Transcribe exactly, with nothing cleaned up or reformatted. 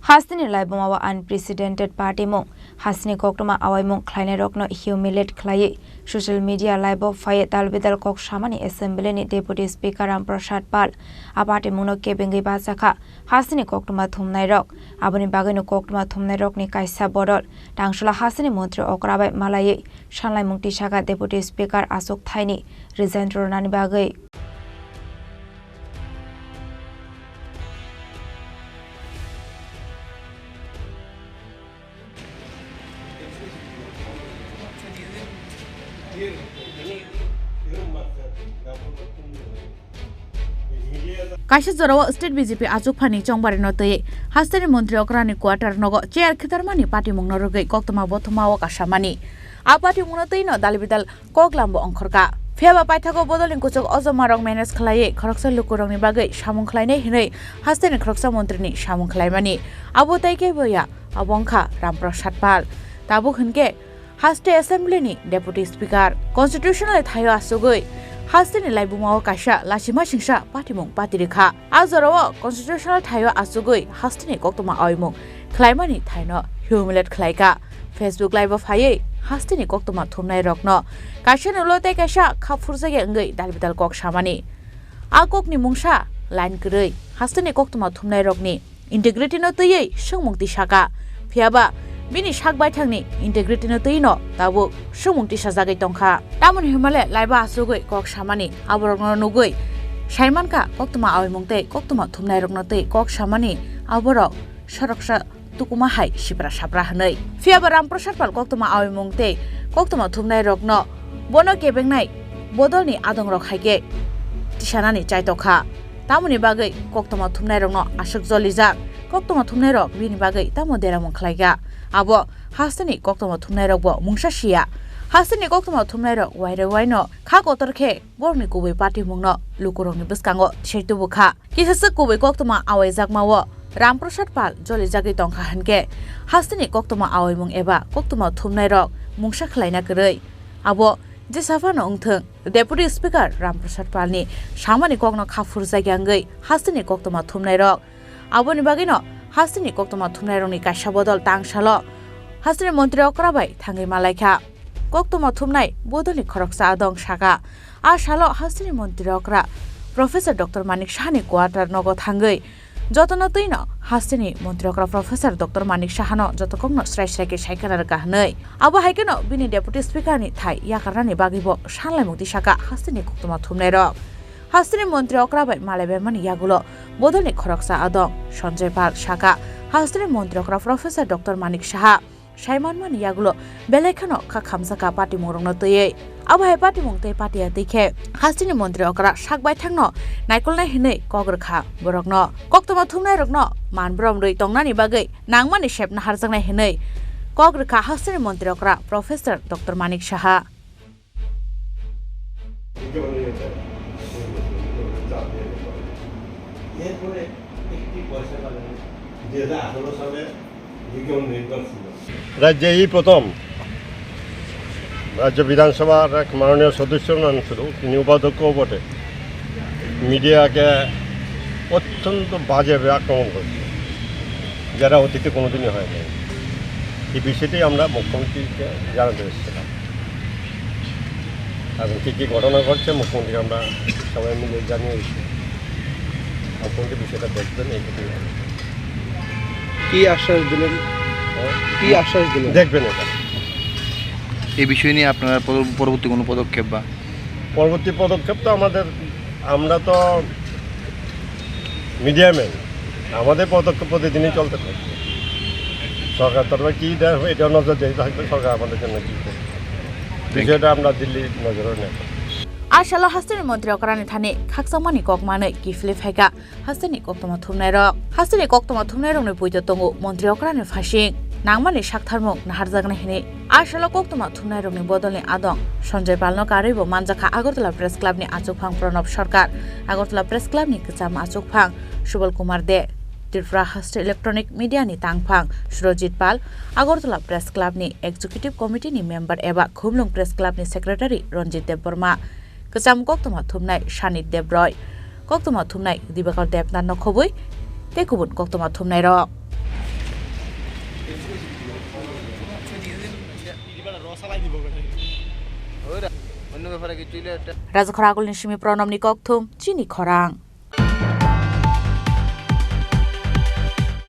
Hasteni laibuma o unprecedented patimung, hasteni koktwma awaimung khlainairokno humiliate khlaiwi social media live-o phaiwi dalbidal kok samani assembly-ni Deputy Speaker Ram Prasad Pal. A patimungno kebengwi bachakha hasteni koktwma thumnairok. Aboni bagwino koktwma thumnairokni kaisa bodol tangsola hasteni montri okra bai malaiwi sanlaimung tisakha Deputy Speaker achuk thaini resign rwnani bagwi. Kaisa jorao state B J P achukphani chongbarino twi hasteni montri okrani quarter nogo chair khitarmani patimungno rwgwi koktwma bothoma o kasamani. A patimungno twino dalbidal kok lambo ongkhorkha. Phiyaba paithago bodolni kuchuk ojomarok manage khlaiwi khoroksa lukurokni bagwi samung khlainai hwnwi hasteni khoroksa montrini samung khlaimani. Abo tei kebo ya, abo wngkha Ram Prasad Pal. Tabuk hwnkhe haste assembly-ni Deputy Speaker. Constitutional thaio achugwi hasteni laibumao kaisa lachima singsa patimung patirikha. A jorao constitutional thaio achugwi hasteni koktwma awaimung khlaimani thaino humiliate khlaikha. Facebook live-o phaiwi hasteni koktwma thumnairokno kaisa nulo tei kaisa kha phurjakya wngwi dalbidal kok samani. A kokni mungsa line kwrwi, hasteni koktwma thumnairokni integrity-no twiwi swngmung tisakha. Phiyaba bini sak baithangni integrity-no twino tabuk swngmung tisajagwi tongkha. Tamoni hwnmale live-o achugwi kok samani aborokno nugwi saimankha koktwma awaimung tei koktwma thumnairokno twi kok samani aborok soroksa tukuma hai sipra sapra hwnwi. Phiyaba Ram Prasad Pal koktwma awaimung tei koktwma thumnairokno bono kebengnai bodolni adongrok hai khe tisanani chaitokha. Tamoni bagwi koktwma thumnairokno aswk jolijak, koktwma thumnairok bini bagwi tamo deramung khlaikha. Abo hasteni koktwma thumnairokbo mungsa siya. Hasteni koktwma thumnairok wairwi waino kha kotor khe borokni kubui patimungno lukurokni bwskango tisai tubukha. Kisaswk kubui koktwma awaijakmao Ram Prasad Pal jolijagwi tongkha hwnkhe hasteni koktwma awaimung eba koktwma thumnairok mungsa khlaina kwrwi. Abo jesa phano wngthwng, Deputy Speaker Ram Prasad Palni samani kokno kha phurjakya wngwi hasteni koktwma thumnairok. Aboni bagwino hasteni koktwma thumnairokni kaisa bodol tang salo hasteni montri okra bai thangwi malaikha. Koktwma thumnai bodolni khoroksa adong sakha. A salo hasteni montri okra Professor Doctor Manik Sahani quarter nogo thangwi jotono twino hasteni montri okra Professor Doctor Manik Sahano joto kokno srai srai khe sai khna rwkha hwnwi. Abo hai kheno bini Deputy Speaker ni thai yakarnani bagwibo sanlaimung tisakha hasteni koktwma thumnairok. Hasteni montri okra bai malaibaimani yagulo bodolni khoroksa adong Sanjay Pal sakha, hasteni montri okra Professor Doctor Manik Saha. Saimanmani yagulo belai kheno kha khamjakha patimungrokno twiwi. Abo hai patimung tei patiya twi khe hasteni montri okra sak baithangno naikolnai hwnwi kok rwkha borokno. Koktwma thumnairokno manbrom rwi tongnani bagwi nangmani sep naharjaknai hwnwi kok rwkha hasteni montri okra Professor Doctor Manik Saha. রাজ্যে এই প্রথম রাজ্য বিধানসভার এক মাননীয় সদস্য নন শুধু, তিনি উপাধ্যক্ষও বটে, মিডিয়াকে অত্যন্ত বাজে আক্রমণ করছে, যেটা অতীতে কোনোদিনই হয়নি। এই বিষয়টি আমরা মুখ্যমন্ত্রীকে জানাতে এসেছিলাম। এবং কী কী ঘটনা ঘটছে মুখ্যমন্ত্রীকে আমরা সবাই মিলে জানিয়েছি। মুখ্যমন্ত্রী বিষয়টা দেখবেন, এইটুকুই। কি আশ্বাস দিলেন? হ্যাঁ? কি আশ্বাস দিলেন? দেখবেন এটা। এই বিষয় নিয়ে আপনারা পর-, পরবর্তী কোনো পদক্ষেপ বা? পরবর্তী পদক্ষেপ তো আমাদের, আমরা তো মিডিয়াম্যান, আমাদের পদক্ষেপ প্রতিদিনই চলতে থাকবে। সরকার তরফে কী দেয় হবে, এটাও নজর দিতে থাকবে সরকার আমাদের জন্য কী করে। বিষয়টা আমরা দিল্লির নজরে নেব। A salo hasteni montri okrani thani khakchangmani kok manwi kiphilwi phaikha hasteni koktwma thumnairok. Hasteni koktwma thumnairokni puito tongo montri okrani phasing nangmani saktharmung naharjaknai hwnwi. A salo koktwma thumnairokni bodolni adong Sanjay Palno karwibo manjakha Agartala Press Clubni achukphang Pranab Sarkar. Agartala Press Clubni kwcham achukphang Subal Kumar De, Tripura Haste Electronic Mediani tangphang Surojit Pal, Agartala Press Clubni Executive Committeeni member eba Khumlwng Press Clubni Secretary Ranjit Debbarma, kwcham koktwma thumnai Sanit Debroy, koktwma thumnai Dibakar Debnath nokhobwi tei kubun koktwma thumnairok. Rajakhor Agulni simi Pronomni kokthum chini khorang.